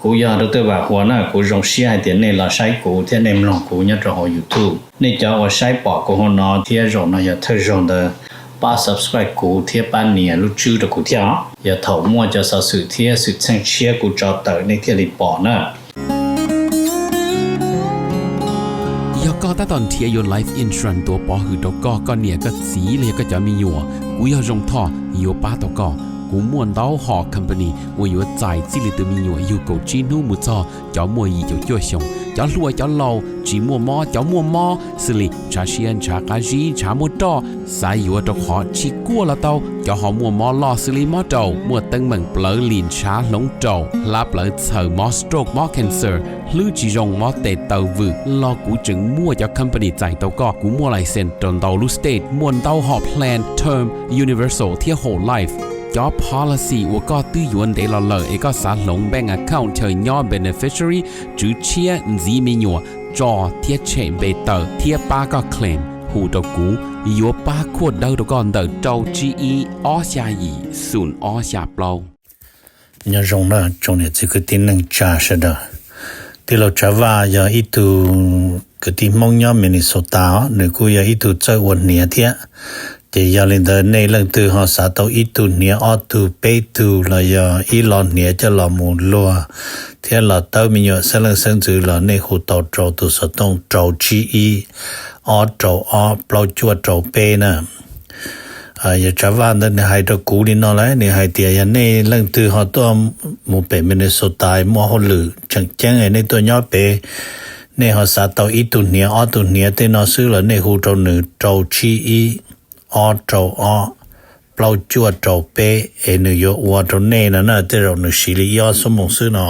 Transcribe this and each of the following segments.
Kuv yog Dr. Vam Huas na, kuv zoo siab hais tias nej los saib kuv thiab nej mloog kuv nyob rau hauv YouTube. Nej cov uas saib pom kuv hauv no thiab zaum no yog thawj zaug ntawd, pab subscribe kuv thiab pab nias lub tswb rau kuv thiab os. Yog thaum muaj cov xov xwm thiab xwm txheej tshiab kuv tso tawm nej thiaj li pom na. Yog koj tab tom nrhiav yuav life insurance tuav pov hwm rau koj, koj niam koj txiv los yog koj cov me nyuam, kuv yog Zoo Thoj yuav pab tau koj. Kuv muaj ntau hom company uas yuav txais txij li tus me nyuam yug kaum tsib hnub mus txog cov muaj yim caum cuaj xyoos, cov hluas cov laus, tsis muaj mob cov muaj mob, xws li ntshav siab ntshav qab zib ntshav muaj roj, xav yuav rau qhov tsis kuaj los tau, cov ho muaj mob loj xws li mob raum, muaj teeb meem plawv lim ntshav hloov raum, hlab plawv txhaws, mob stroke mob cancer, hlwb tsis zoo mob tes taw vwm los kuv tseem muaj cov company txais tau koj. Kuv muaj license rau ntau lub state, muaj ntau hom plan term, universal thiab whole life. Cov policy uas koj twb yuav ntev los lawm es koj xav hloov bank account chaw nyob beneficiary, tswv tshiab, ntxiv me nyuam, tso thiab tshem npe tawm thiab pab koj claim, hu rau kuv, yuav pab khuaj dawb rau koj ntawm rau tsib ib ob xya yim xoom ob xya plaub. Nyob zoo na tsoom niam txiv kwv tij neej tsa sawv daws. Tij laug Tsav Vaj yog ib tug kwv tij Hmoob nyob Minnesota os, nws kuj yog ib tug txawj ua hniav thiab. Ces yog li ntawd nej leej twg ho xav tau ib tug hniav ob tug peb tug los yog ib lo hniav coj los mus luag thiab los tawb me nyuam xeeb leej xeeb ntxwv los nej hu tau rau tus xov tooj rau tsib ib ob rau ob plaub cuaj rau peb na. Yog Tsav Vaj ntawd nws hais rau kuv li no lawm, nws hais tias yog nej leej twg ho tuaj mus pem Minnesota muaj hauj lwm tseem ceeb nej tuaj nyob pem, nej ho xav tau ib tug hniav ob tug hniav tej no xwb los nej hu rau nws rau tsib ib ob rau ob plaub cuaj rau peb es nws yuav ua rau nej no na, tej zaum nws siv li ib ob xuab moos xwb no.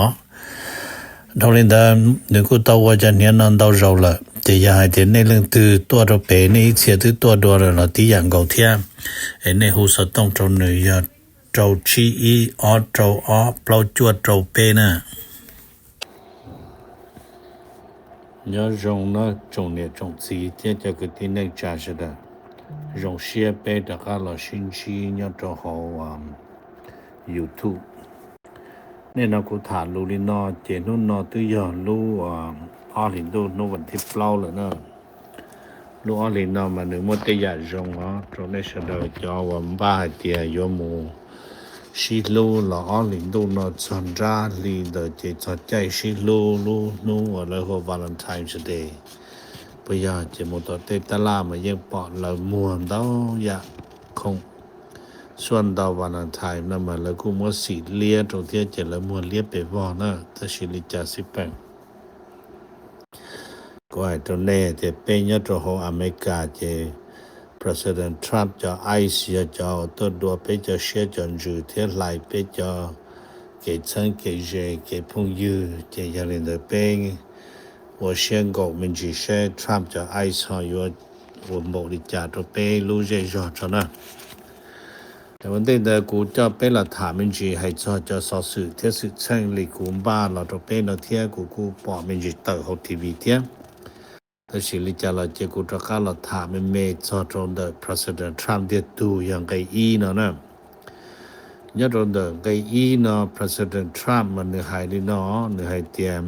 Dhau li ntawd nws kuj tau ua cov hniav no ntau zaus lawm, ces yog hais tias nej leej twg tuaj rau pem nej ib txhia twb tuaj dua lawm los tib yam nkaus thiab, es nej hu xov tooj rau nws yog rau tsib ib ob rau ob plaub cuaj rau peb na. Nyob zoo na tsoom niam tsoom txiv thiab cov kwv tij neej tsa sawv daws, zoo siab peb rov qab los sib ntsib nyob rau hauv YouTube. Nim no kuv tham lus li no ces hnub no twb yog lub ob hlis ntuj hnub vas thib plaub lawm na. Lub ob hlis no mas nws muaj tej yam zoo os rau nej sawv daws cov uas npaj hais tias yuav mus sib hlub los ob hlis ntuj no txog nrab hli ntawd ces txog caij sib hlub lub hnub uas lawv hu ua Valentine's Day. Puas yog? Ces mus tom tej tab laj mas yeej pom lawv muag ntau yam khoom. Suaj ntau Valentine no mas lawv kuj muab xim liab rau thiab ces lawv muag liab pes vog na, tab sis li cas xij peem. Kuv hais rau nej tias peb nyob rau hauv Amelikas ces President Trump cov ice yog cov uas tuaj dua peb cov siab cov ntsws thiab hlais peb cov kev txheeb kev ze kev phooj ywg, ces yog li ntawd peb ua siab nkaum me ntsis seb Trump cov ice ho yuav ua npaum li cas rau peb lub zej zog tso na. Ua ntej ntawd kuv coj peb los tham me ntsis hais txog cov xov xwm thiab xwm txheej li kuv npaj los rau peb no thiab kuv kuj pom me ntsis tawm hauv T V thiab. Tab sis li cas los ces kuv rov qab los tham me me txog rau ntawm President Trump tiag tug yog nqe ib no na. Nyob rau ntawm nqe ib no President Trump mas nws hais li no, nws hais tias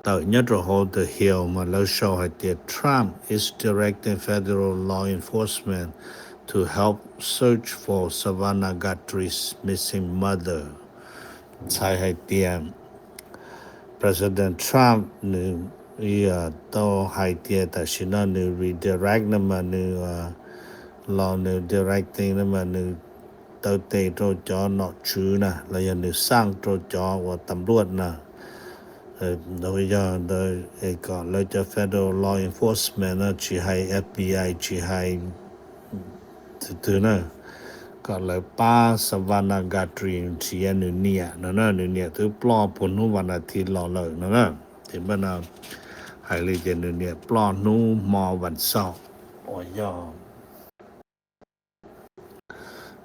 tawm nyob rau hauv The Hill mas lawv sau hais tias Trump is directing federal law enforcement to help search for Savannah Guthrie's missing mother. Txhais hais tias President Trump nws tau hais tias tam sim no nws redirect no mas nws los nws directing no mas nws taw tes rau cov nom tswv na los yog nws xaj rau cov uas tam luaj na. Yog ntawd es kom lawv cov federal law enforcement no tsis hais F B I tsis hais twg twg na, kom lawv pab Savannah Guthrie nrhiav nws niam no na, nws niam twb ploj puag hnub vas nas thiv los lawm no na. Ces npaj no hais li ces nws niam ploj hnub hmo vas xaum uas yog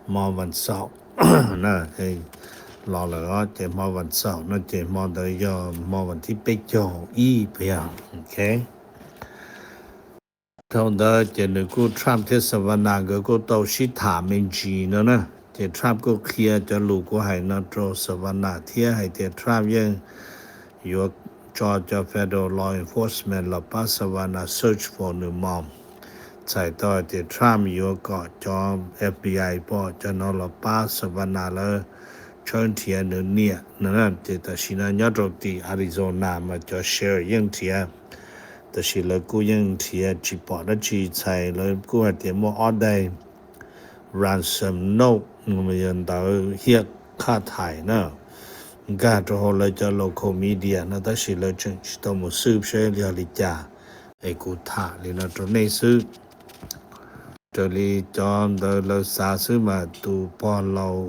hmo vas xaum na, los lawm ces hmo vas xaum no ces hmo ntawd yog hmo vas thib peb caug ib puas yog? Thaum ntawd ces nws kuj Trump thiab Savannah nkawd kuj tau sib tham me ntsis no na. Ces Trump kuj qhia cov lus kuv hais no rau Savannah thiab hais tias Trump yeej yuav tso cov federal law enforcement los pab Savannah search for nws mom. Txhais tau hais tias Trump yuav kom cov F B I pom cov no los pab Savannah lawv tshawb nrhiav nws niam no. Ces tam sim no nyob rau tim Arizona mas cov sheriff yeej nrhiav, tab sis lawv kuj yeej nrhiav tsis pom dab tsi, txhais lawv kuj hais tias muaj ob daim ransom note, yog ntawv hiaj khaj thais na, nkag rau hauv lawv cov local media no, tab sis lawv tseem tsis tau mus xwb seb yog li cas. Es kuv tham li no rau nej xwb. Raws li cov ntawd lawv xav xwb mas tus pog laus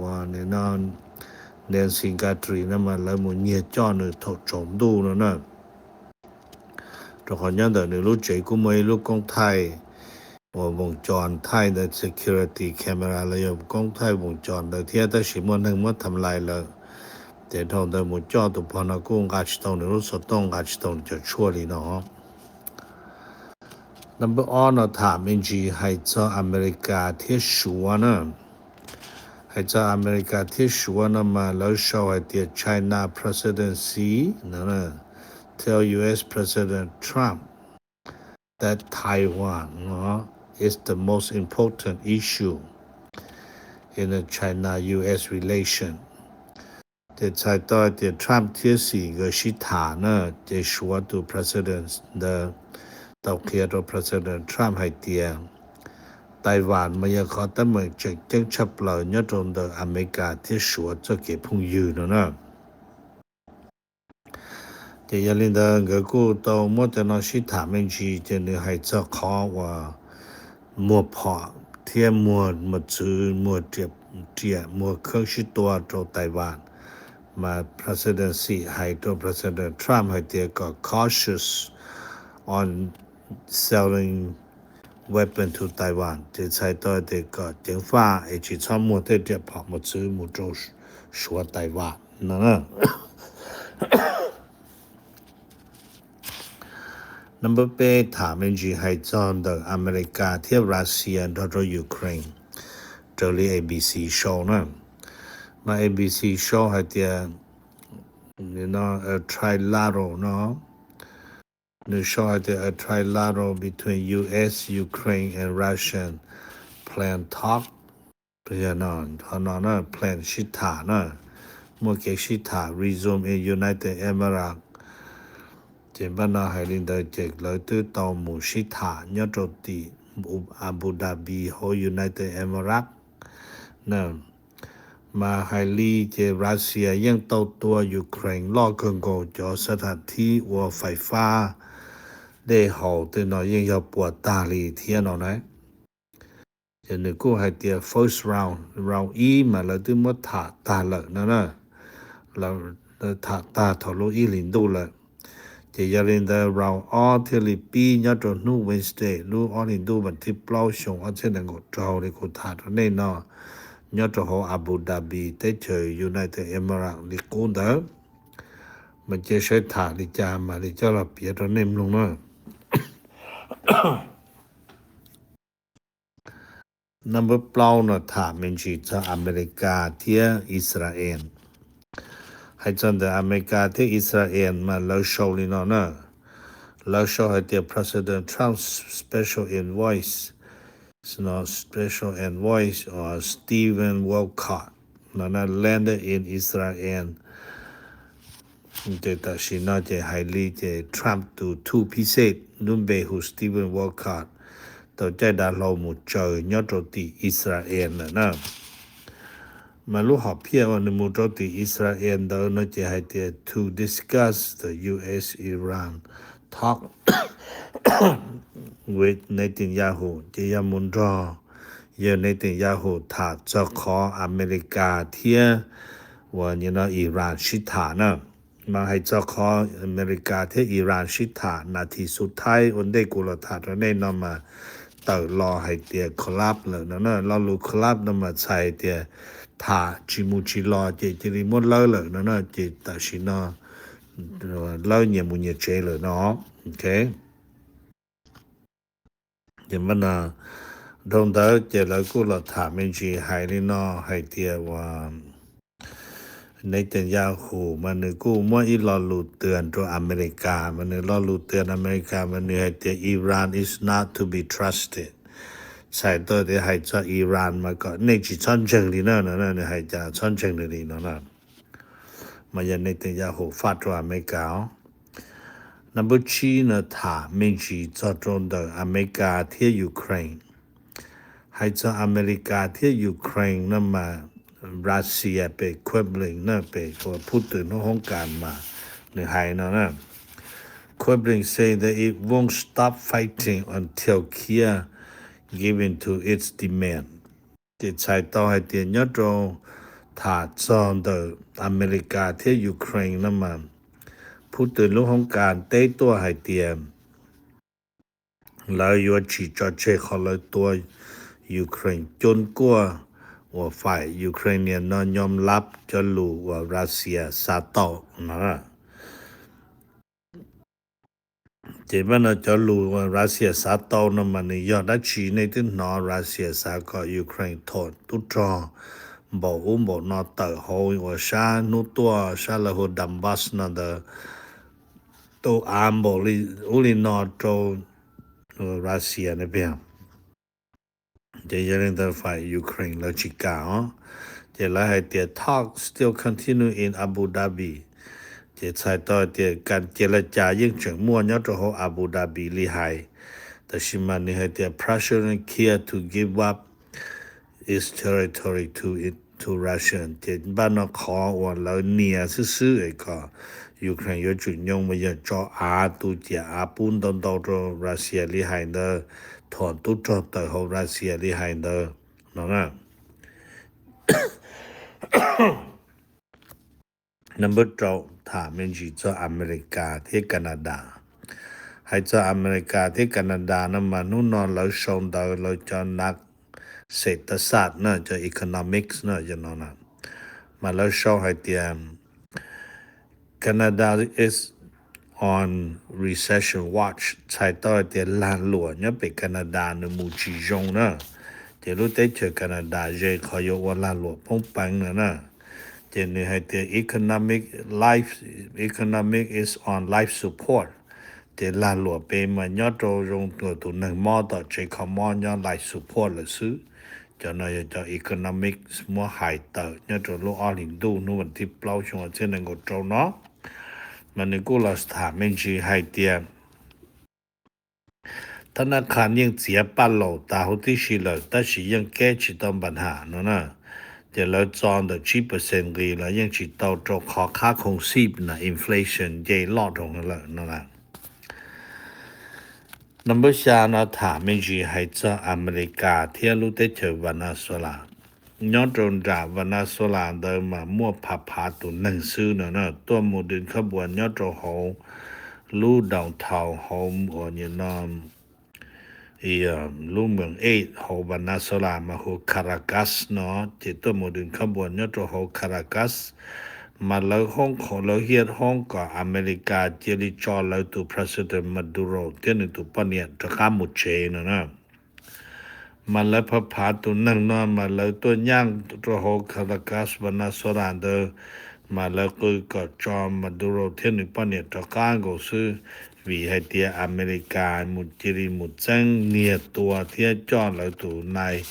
Nancy Guthrie no mas lawv mus nyiag coj nws thaum tsaus ntuj no na. Rau qhov nyob ntawm nws lub tsev kuj muaj ib lub koob thaij uas voos cos thaij ntawd, security camera los yog koob thaij voos cos ntawd thiab, tab sis muaj neeg muab tham lais lawm. Ces dhau ntawd mus coj tus pog no kuj nqa tsis tau nws lub xov tooj, nqa tsis tau nws cov tshuaj li no. Number ob no tham me ntsis hais txog Amelikas thiab Suav na. Hais txog Amelikas thiab Suav no mas lawv sau hais tias China presidency no tell U S President Trump that Taiwan no is the most important issue in the China U S relation. Ces txhais tau tias Trump thiab Xi nkawd sib tham na, ces Suav tus president ntawd tau qhia rau President Trump hais tias Taiwan mas yog qhov teeb meem tseem ceeb tshaj plaws nyob rau ntawm Amelikas thiab Suav txoj kev phooj ywg no na. Ces yog li ntawd nkawd kuj tau muab cov no sib tham me ntsis, ces nws hais txog qhov uas muag phom thiab muag mos txwv, muag riam, muag kheeb sib tua rau Taiwan. Mas President Xi hais rau President Trump hais tias kom cautious on selling weapon to Taiwan, ces txhais tau tias kom ceev faj es tsis txhob muag tej riam phom mos txwv mus rau Suav Taiwan no. Number peb tham me ntsis hais txog ntawm Amelikas thiab Russia nrog rau Ukraine, raws li A B C sau na. Mas A B C sau hais tias trilateral no, nws sau hais tias a trilateral between U S, Ukraine and Russian plan talk. Qhov no na, plan sib tham na, muaj kev sib tham resume in United Emirates. Ces npaj no hais li ntawd ces lawv twb tau mus sib tham nyob rau tim Abu Dhabi hauv United Emirates na. Mas hais li ces Russia yeej tau tua Ukraine loj kawg nkaus, cov xab tham thib ua fais fab, dej haus tej no yeej yog puas tag li thiab no na. Ces nws kuj hais tias first round, round ib mas lawv twb muab tham tag lawm no na. Lawv tham tag thaum lub ib hlis ntuj lawm. Ces yog li ntawd round ob thiaj li pib nyob rau hnub Wednesday lub ob hlis ntuj vas thib plaub xyoo ob txhiab nees nkaum rau li kuv tham rau nej no, nyob rau hauv Abu Dhabi teb chaws United Emirates li qub ntawd. Mas cia saib tham li cas mam li coj los piav rau nej mloog na. Number plaub no tham me ntsis txog Amelikas thiab Israel. Hais txog ntawm Amelikas thiab Israel mas lawv sau li no na. Lawv sau hais tias President Trump special envoy, special envoy Stephen Wolfott no na landed in Israel. Ces tam sim no ces hais li ces Trump tus thub phij xej lub npe hu Stephen Wolfott tau caij dav hlau mus tsaws nyob rau tim Israel lawm na. Mas lub hom phiaj uas nws mus rau tim Israel ntawd no ces hais tias to discuss the U S Iran talk with Netanyahu, ces yog mus nrog yawg Netanyahu tham txog qhov Amelikas thiab uas no Iran sib tham na. Mas hais txog qhov Amelikas thiab Iran sib tham nas this xub thaib ua ntej kuv los tham rau nej no mas tawm los hais tias collapse lawm no na. Lo lus collapse no mas txhais hais tias tham tsis mus tsis los ces cia li muab lawb lawm no na. Ces tam sim no lawb nyias mus nyias tsev lawm no. Ok, ces npaj no Dhau ntawd ces lawv kuj los tham me ntsis hais li no hais tias uas Netanyahu mas nws kuj muab ib lo lus twg rau Amelikas, mas nws lo lus twg Amelikas mas nws hais tias Iran is not to be trusted. Txhais tau tias hais txog Iran mas kom nej tsis txhob ntseeg li na no, nws hais cas txhob ntseeg li li no na. Mas yog Netanyahu faj rau Amelikas os. Number tsib no tham me ntsis txog rau ntawm Amelikas thiab Ukraine. Hais txog Amelikas thiab Ukraine no mas Russia pem Kremlin na, pem Putin lub hoob kas mas nws hais no na. Kremlin say that it won't stop fighting until Kyiv give in to its demand. Ces txhais tau hais tias nyob rau tham txog ntawm Amelikas thiab Ukraine no mas Putin lub hoob kas teb tuaj hais tias lawv yuav tsis tso tseg qhov lawv tua Ukraine coob kuaj uas faim Ukraine no nyom lab cov lus uas Russia xav tau no. Ces npaj no cov lus uas Russia xav tau no mas nws yog dab tsi? Nej twb hnov Russia xav kom Ukraine thuam tub rog npaum ub npaum no tawm hauv uas sab hnub tuaj sab lawv hu Donbas no ntawd, tau av npaum ub li no rau Russia na pia. Ces yog li ntawd faim Ukraine lawv tsis kam os. Ces lawv hais tias talks still continue in Abu Dhabi. Ces txhais tau tias kas cia la cas yeej tseem muaj nyob rau hauv Abu Dhabi li hais. Tab sis mas nws hais tias pressuring Kyiv to give up its territory to to Russia. Ces npaj no qhov uas lawv nias xwb xwb es kom Ukraine yuav tsum nyoo mas yog tso av tu ciam av pub ntau ntau rau Russia li hais ntawd, thuam tub rog tawm hauv Russia li hais ntawd no na. Number rau tham me ntsis txog Amelikas thiab Canada. Hais txog Amelikas thiab Canada no mas hnub no lawv sau ntawv lawv cov nav xetas xaj na, cov economics na, cov no na, mas lawv sau hais tias Canada is on recession watch, txhais tau hais tias lag luam nyob pem Canada nws mus tsis zoo na. Ces lub teb chaws Canada ze qhov yuav ua lag luam poob peev no na. Ces nws hais tias economic life, economic is on life support. Ces lag luam pem mas nyob rau zoo tus neeg mob tom tsev kho mob nyob life support lawm xwb. Cov no yog cov economics muab hais tawm nyob rau lub ob hlis ntuj hnub vas thib plaub xyoo ob txhiab nees nkaum rau no. Mas nws kuj los tham me ntsis hais tias thab nab qha yeej txiav paj laus tas huv tib si lawm tab sis yeej keb tsis tau npa ham no na. Ces lawv txo ntawm tsib percent nqis los yeej tsis tau rau qhov qhab khoom xib na inflation nce loj rau lawm no na. Number xya no tham me ntsis hais txog Amelikas thiab lub teb chaws Venezuela. Nyob rau nram Venezuela ntawd mas muaj phav phav tus neeg xwb no na, tuaj mus dwm khab npuas nyob rau hauv lub downtown hauv uas no lub moos ej hauv Venezuela mas hu Caracas no, ces tuaj mus dwm khab npuas nyob rau hauv Caracas. Mas lawv hoob qhov lawv hiaj hoob kom Amelikas cia li tso lawv tus President Maduro thiab nws tus poj niam rov qab mus tsev no na. Mas lawv phav phav tus neeg no mas lawv tuaj nyaaj rau hauv Caracas Venezuela ntawd, mas lawv qw kom tso Maduro thiab nws poj niam rov qab nkaus xwb, vim hais tias Amelikas mus cia li mus txeeb niag tua thiab coj lawv tus nai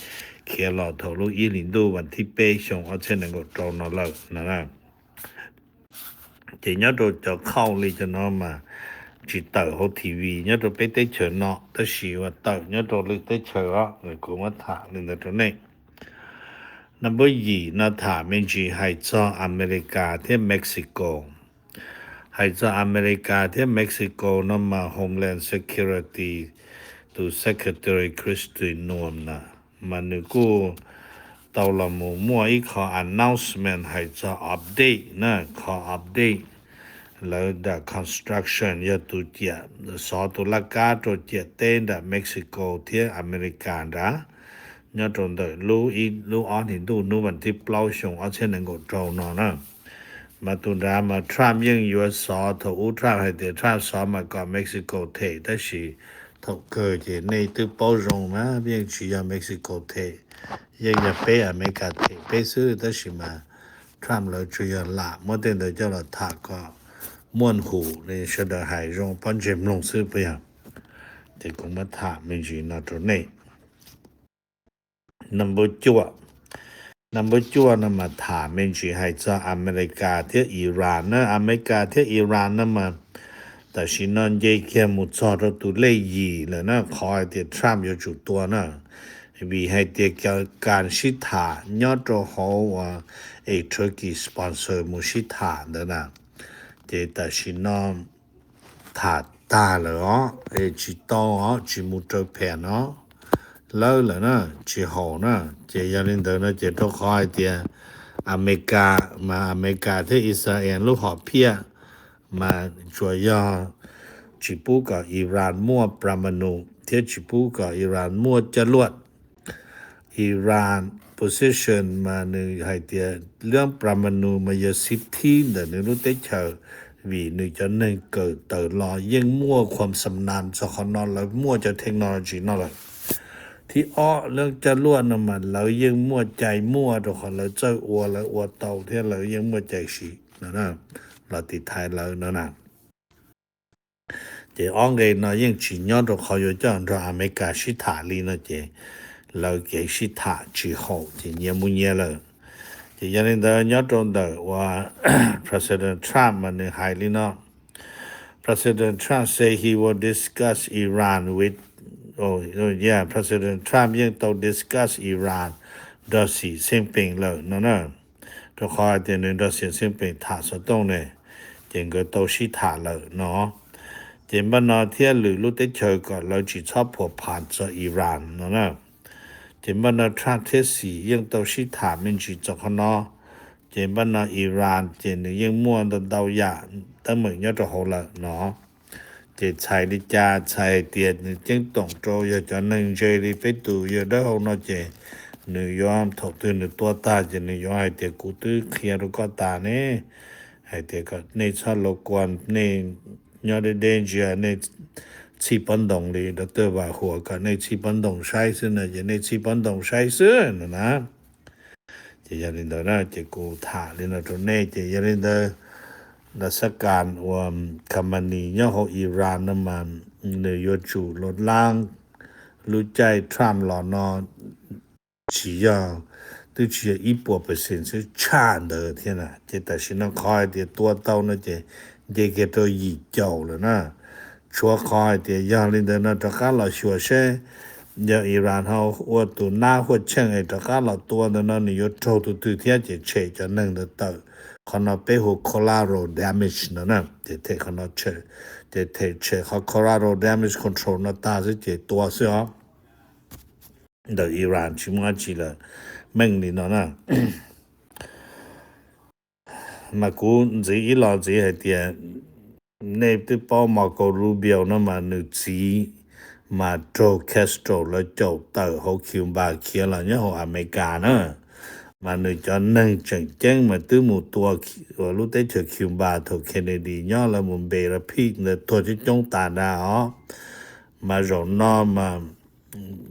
khiav los thaum lub ib hlis ntuj vas thib peb xyoo ob txhiab nees nkaum rau no lawm no. Ces nyob rau cov khauj li cov no mas tsis tawm hauv T V nyob rau peb teb chaws no, tab sis uas tawm nyob rau lwm teb chaws os, kuv muab tham li ntawd rau nej. Number yim no tham me ntsis hais txog Amelikas thiab Mexico. Hais txog Amelikas thiab Mexico no mas Homeland Security tus Secretary Kristi Noem na, mas nws kuj tau los mus muaj ib qho announcement hais txog update na, qhov update lawv nram construction yog tus ciam, xov tus laj kab rau ciam teb nram Mexico thiab Amelikas nrad, nyob rau ntawm lub ib lub ob hlis ntuj hnub vas thib plaub xyoo ob txhiab nees nkaum rau no na. Mas tus nrad mas Trump yeej yuav xov, thaum ub Trump hais tias Trump xov mas kom Mexico them, tab sis thaum kawg ces nej twb paub zoo mas yeej tsis yog Mexico them, yeej yog peb Amelikas them peb xwb, tab sis mas Trump lawv tsuas yog lam muab tej ntawd coj los tham kom muaj hum li sawv daws hais zoo pob ntseg mloog xwb puas yog? Ces kuv muab tham me ntsis no rau nej. Number cuaj, number cuaj no mas tham me ntsis hais txog Amelikas thiab Iran na. Amelikas thiab Iran no mas tam sim no nce kiag mus txog rau tus lej yim lawm na, qhov hais tias Trump yuav tsum tua na, vim hais tias kas sib tham nyob rau hauv uas es Turkey sponsor mus sib tham ntawd na, ces tam sim no tham tag lawm os, es tsis tau os, tsis mus raws pham no lawm lawm na, tsis haum na. Ces yog li ntawd no ces rau qhov hais tias Amelikas mas Amelikas thiab Israel lub hom phiaj mas tsuas yog tsis pub kom Iran muaj pramanu thiab tsis pub kom Iran muaj coj luaj. Iran position mas nws hais tias lub pramanu mas yog sib thib ntawm nws lub teb chaws, vim nws cov neeg kawm tawm los yeej muaj khuam xam nas txog qhov no, lawv muaj cov technology no lawm. Thib ob, lub coj luaj no mas lawv yeej muaj cai muaj rau qhov lawv txawj ua, lawv ua tau thiab lawv yeej muaj cai siv no, los tiv thaiv lawv no na. Ces ob nqe no yeej tsis nyob rau qhov yuav coj nrog Amelikas sib tham li no ces lawv kev sib tham tsis haum ces nyias mus nyias lawm. Ces yog li ntawd nyob rau ntawm uas President Trump mas nws hais li no. President Trump say he will discuss Iran with, oh, oh, yeah, President Trump yeej tau discuss Iran nrog Xi Jinping lawm no na. Rau qhov hais tias nws nrog Xi Jinping tham xov tooj ne, ces nkawd tau sib tham lawm no. Ces npaj no thiab lwm lub teb chaws kom lawv tsis txhob phuam phas txog Iran no na. Ces npaj no Trump thiab Xi yeej tau sib tham me ntsis txog qhov no. Ces npaj no Iran ces nws yeej muaj ntau ntau yam teeb meem nyob rau hauv lawm no. Ces txhais li cas, txhais hais tias nws ceeb toom rau yog cov neeg ntse li peb tus yawg dawb hau no ces nws yuav, thaum twg nws tua tag ces nws yuav hais tias kuv twb qhia rau koj tas ne, hais tias kom nej txhob los kua, nej nyob deb deb ntsia nej txhij pob ntoos li, doctor Vam Huas kom nej txhij pob ntoos saib xwb no ces nej txhij pob ntoos saib xwb no na. Ces yog li ntawd na ces kuv tham li no rau nej ces yog li ntawd, ntawm xab kas uas Khamenei nyob hauv Iran no mas nws yuav tsum los laab lub caij Trump los no tsis yog, twb tsis yog ib puas percent xwb, tshaj ntawd thiab na. Ces tam sim no qhov hais tias tua tau no ces nce kiag rau yim caum lawm na. Tshuav qhov hais tias yog li ntawd no rov qab los xyuas seb yog Iran ho ua tus nab huaj tsheej es rov qab los tua ntawd no nws yuav raug tus twg thiab ces tshem cov neeg ntawd tawm. Qhov no peb hu collateral damage no na. Ces them qhov no, ces them tshem qhov collateral damage control no tag xwb ces tua xwb os. Ntawm Iran tsis muaj dab tsi lawm, meej li no na. Mas kuv ntxiv ib los ntxiv hais tias nej twb paub Marco Rubio no mas nws txiv mas raug Castro lawv caum tawm hauv Cuba khiav los nyob hauv Amelikas na. Mas nws cov neeg tseem ceeb mas twb mus tua lub teb chaws Cuba thaum Kennedy nyob, lawv mus npe lawv phij ntawd tuag coob coob tas nrho os. Mas zaum no mas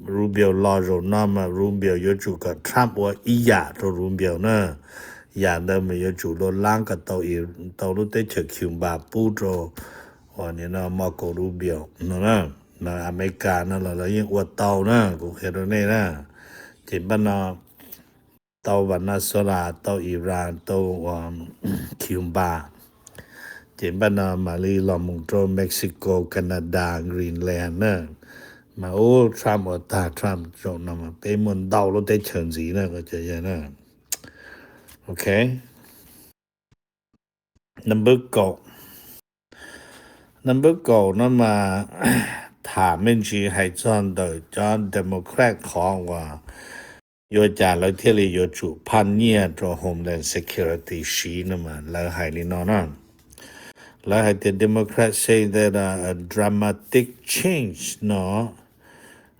Rubio los, zaum no mas Rubio yuav tsum kom Trump ua ib yam rau Rubio na. Yam ntawd mas yuav tsum los laab kom tau, tau lub teb chaws Cuba pub rau uas nim no Marco Rubio no na. Mas Amelikas no los lawv yeej ua tau na, kuv qhia rau nej na. Ces npaj no tau Venezuela, tau Iran, tau uas Cuba. Ces npaj no mam li los mus rau Mexico, Canada, Greenland na. Mas ub Trump ua tag, Trump zaum no mas peb muaj ntau lub teb chaws ntxiv na, cov yawg na. Ok. Number kaum. Number kaum no mas tham me ntsis hais txog ntawm cov Democrat qhov uas yuav cas lawv thiaj li yuav tsum phaj nyiaj rau Homeland Security siv no mas lawv hais li no na. Lawv hais tias Democrats say that a dramatic change no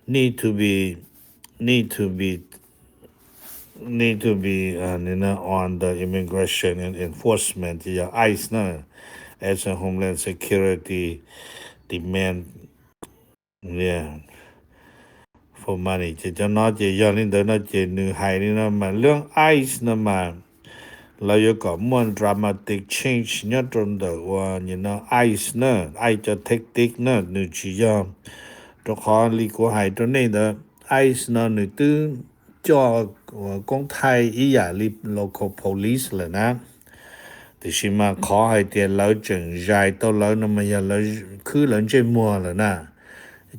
need to be, need to be, need to be on the immigration and enforcement, yog ice na, as a Homeland Security demand for money. Ces cov no ces yog li ntawd no ces nws hais li no mas lub ICE no mas lawv yuav kom muaj dramatic change nyob rau ntawm ua no ICE na, ICE cov tactic na, nws tsis yog, rau qhov li kuv hais rau nej ntawd, ICE no nws twb coj koob thaij ib yam li local police lawm na. Tiam sis mas qhov hais tias lawv tseem zais tau lawv no mas yog lawv khwb lawv ntsej muag lawm na.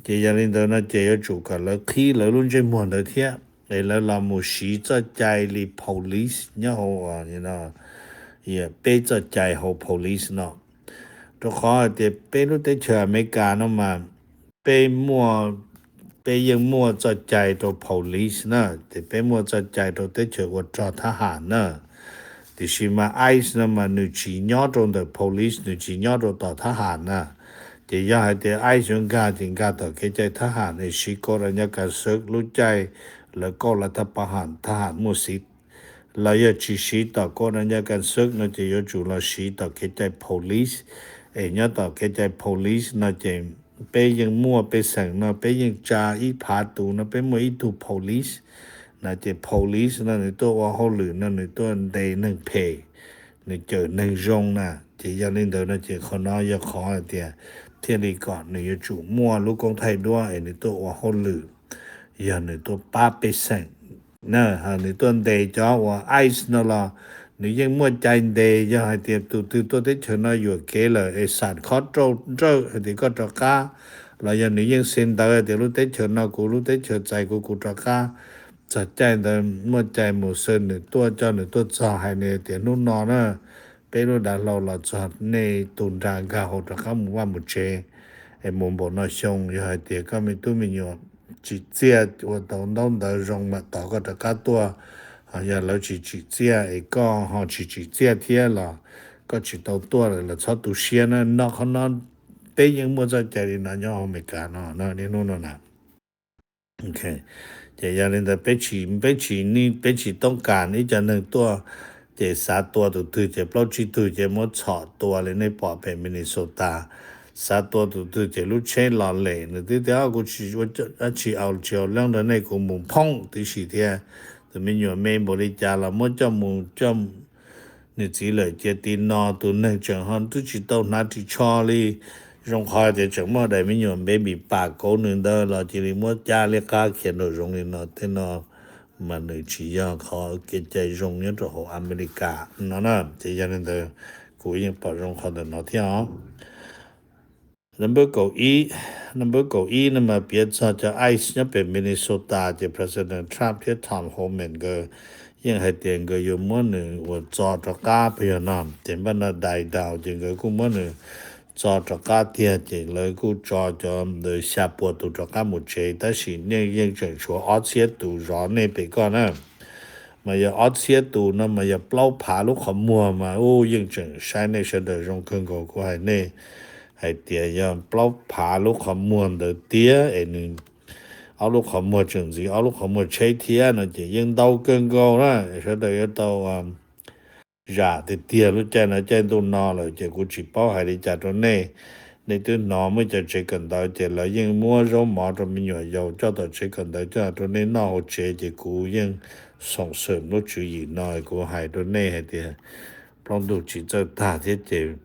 Ces yog li ntawd no ces yuav tsum kom lawv qhib lawv lub ntsej muag ntawd thiab es lawv los mus siv txoj cai li police nyob hauv peb txoj cai hauv police no. Rau qhov hais tias peb lub teb chaws Amelikas no mas peb muaj, peb yeej muaj txoj cai rau police na, ces peb muaj txoj cai rau teb chaws ua rog thab ham na. Tiam sis mas ICE no mas nws tsis nyob rau ntawm police, nws tsis nyob rau tom thab ham na. Ces yog hais tias ICE yuav nkag ces nkag tom kev cai thab ham es siv koj da nyob ka xwb lub caij lawv kauj lawv thab pov ham thab ham muaj xiv. Los yog tsis siv tom koj da nyob ka xwb no ces yuav tsum los siv tom kev cai police. Es nyob tom kev cai police no ces peb yeej muaj, pej xeem no peb yeej tsa ib phav tus no peb muaj ib tug police na. Ces police no nws tuaj ua hauj lwm no nws tuaj ntes neeg phem, nws cawm neeg zoo na. Ces yog li ntawd no ces qhov no yog qhov hais tias thiaj li kom nws yuav tsum muaj lub koob thaij duab es nws tuaj ua hauj lwm, yog nws tuaj pab pej xeem na. Nws tuaj ntes cov uas ICE no los nws yeej muaj cai ntes, yog hais tias tus twg tuaj teb chaws no yuam kev lawm es xam khob rauj nrawj hais tias koj rov qab, los yog nws yeej xa ntawv hais tias lub teb chaws no kuv lub teb chaws, txais kuv kuv rov qab, txog caij ntawd muaj cai mus xwb, nws tuaj coj nws tuaj txog hais nws tias hnub no na peb lub dav hlau los txog, nej tus nra nkag hauv rov qab mus vaj mus tsev es mus npaum no xyoo. Yog hais tias koj me tub me nyuam tsim txiaj ua tau ntaub ntawv zoo mam tos koj rov qab tuaj, ho yog lawv tsis tsim txiaj es koj ho tsis tsim txiaj thiab los koj tsis tau tuaj lawm los txhob tu siab na. No qhov no peb yeej muaj txoj cai li no nyob hauv Amelikas no niaj hnub no na. Ces yog li ntawd peb tsis, peb tsis, peb tsis toob kas ib co neeg tuaj ces xav tua tus twg ces plaub tsib tug ces muab txhom tua li nej pom pem Minnesota. Xav tua tus twg ces lub tsheb los lem nws twb tias kuv tsis ua dab tsi, au tsis au leej nrog nej, kuv mus phooj tib si thiab. Tus me nyuam me npaum li cas los muab coj mus coj nws txiv lawm cia ti no. Tus neeg tseem ho twb tsis tau hnav ris tsho li, zoo qhov tias tseem muaj daim me nyuam baby pam kauv nws ntawd los cia li muab cab liab qab khiav nraum zoov li no. Tej no mas nws tsis yog qhov kev cai zoo nyob rau hauv Amelikas no na. Ces yog li ntawd kuv yeej pom zoo qhov ntawm no thiab os. Number kaum ib, number kaum ib no mas piav txog cov ICE nyob pem Minnesota ces President Trump thiab Tom Homan nkawd yeej hais tias nkawd yuav muab nws ua txo rov qab pem yog no. Ces npaj no dai daus ces nkawd kuj muab nws txo rov qab tiag ces lawv kuj tso cov ntawd xya puas tus rov qab mus tsev, tab sis nej yeej tseem tshuav ob txhiab tus zov nej pem koj na. Mas yog ob txhiab tus no mas yog plaub phav lub qhov muag mas u yeej tseem saib nej sawv daws zoo kawg nkaus. Kuv hais nej hais tias yog plaub phav lub qhov muag ntawd tiag es nws ob lub qhov muag tseem ntxiv ob lub qhov muag tsheb thiab no ces yeej ntau kawg nkaus na. Sawv daws yuav tau zam tiag tiag lub caij no, caij ntuj no lawm ces kuv tsis paub hais li cas rau nej. Nej twb hnov muaj cov tsev kawm ntawv ces lawv yeej muab zaub mov rau me nyuam yaus coj tom tsev kawm ntawv coj rau nej noj hauv tsev ces kuv yeej xoom xwm lub tswv yim no kuv hais rau nej hais tias plaub ntug tsis txawj tag thiab ces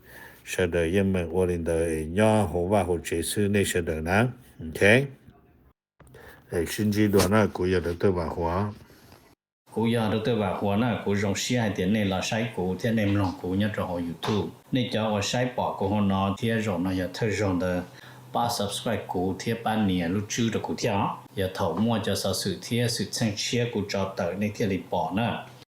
sawv daws yeej meem ua li ntawd es nyob hauv vaj hauv tsev xwb nej sawv daws na. Ok, sib ntsib dua na, kuv yog Dr. Vam Huas. Kuv yog Dr. Vam Huas na, kuv zoo siab hais tias nej los saib kuv thiab nej mloog kuv nyob rau hauv YouTube. Nej cov uas saib pom kuv hauv no thiab zaum no yog thawj zaug ntawd, pab subscribe kuv thiab pab nias lub tswb rau kuv thiab os. Yog thaum muaj cov xov xwm thiab xwm txheej tshiab kuv tso tawm nej thiaj li pom na.